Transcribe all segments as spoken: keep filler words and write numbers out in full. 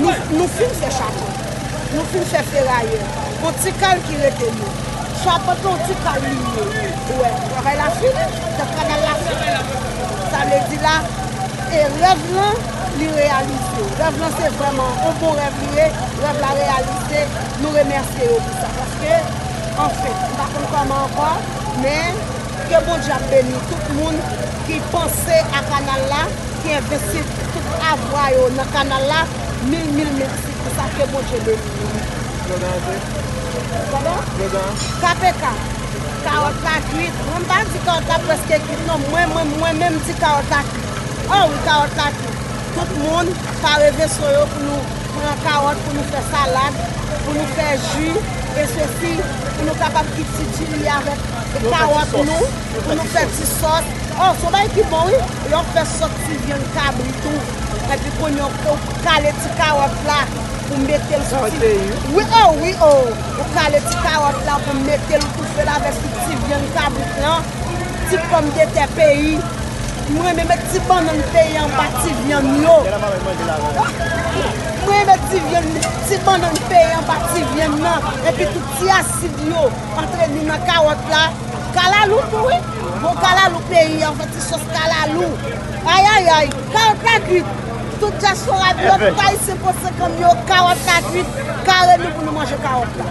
Nou, nou fin fè chapant. Nou fin fè ferayè. Gon ti kal ki rete nou. Chapant lan, yon ti kal li ye. Ou wè, travay la fini. Kanal la fini. Sa vle di la, e rèv lan, li reyalize. Rèv lan, se vrèman yon bon rèv li ye. Rèv la reyalize. Nou remèsye yo pou sa. Paske, anfen, m pa konn kòman ankò, men ke Bondye ap beni tout moun ki panse a kanal la, ki envesti tout avwa yo nan kanal la, mil, mil mèsi pou sa, ke Bondye beni nou. Slogan an se? Pardon? Slogan an? K P K. Kawòt la kwit. Mwen, m pa di kawòt la prèske kwit, non. Mwen, mwen, mwen menm, m di kawòt la kwit. Oh wi, kawòt la kwit. Tout moun, pare veso yo pou nou pran kawòt, pou nou fè salad, pou nou fè ji, e sesi, pou nou kapab ki ti diri avèk kawòt nou, pou nou fè ti sòs. Oh, se yon bagay ki bon, wi. Lè w fè sòs ti vyann kabrit ou, epi kounye a w kale ti kawòt la pou mete l sou ti... Wi, oh, wi, oh. Ou kale ti kawòt la pou mete l, ou toufe l avèk ti, ti vyann kabrit lan, ti pòmdetè peyi. M renmen met ti bannann peyi anba ti vyann yo. M renmen met ti vyann, ti bannann peyi anba ti vyann nan, epi tout ti asid yo antre li nan kawòt la. Kalalou tou, wi. Bon kalalou peyi an, fè ti sòs kalalou. Ayayay, kawòt la kwit. Tout dyaspora, lòt Ayisyen konsekan m yo, kawòt la kwit. Kare nou pou nou manje kawòt la.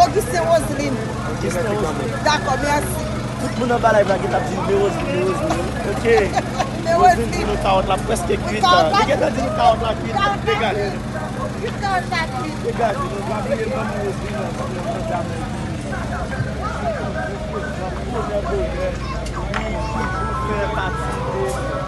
Augustin Roseline. Augustin Roseline. Dakò, mèsi. Tout moun anba live la ki t ap di, "Men Roseline, men Roseline." Ok. Men Roseline di nou kawòt la prèske kwit. Li gentan di nou kawòt la kwit. Degaje. Kwit kawòt la kwit. Degaje. Nou pa bliye ban nou Roseline la, sa vle di, medam, premyè bonè, wi, pou fè pati de...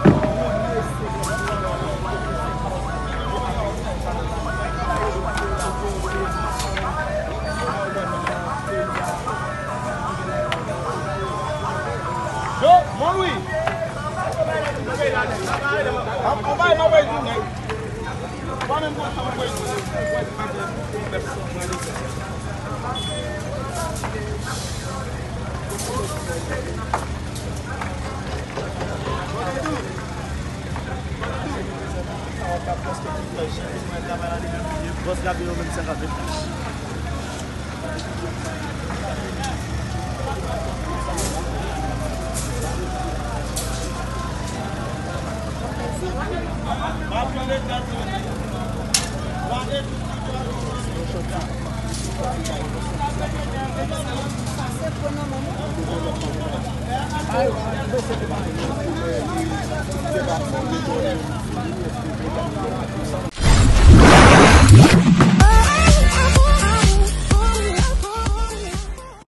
Yo, Mon Louis. An, an bay, an bay jounen. Ou pa menm konn sa ou voye jounen, ou voye maten, ou pèp san pran li. Bòs Gaby yo menm senkant.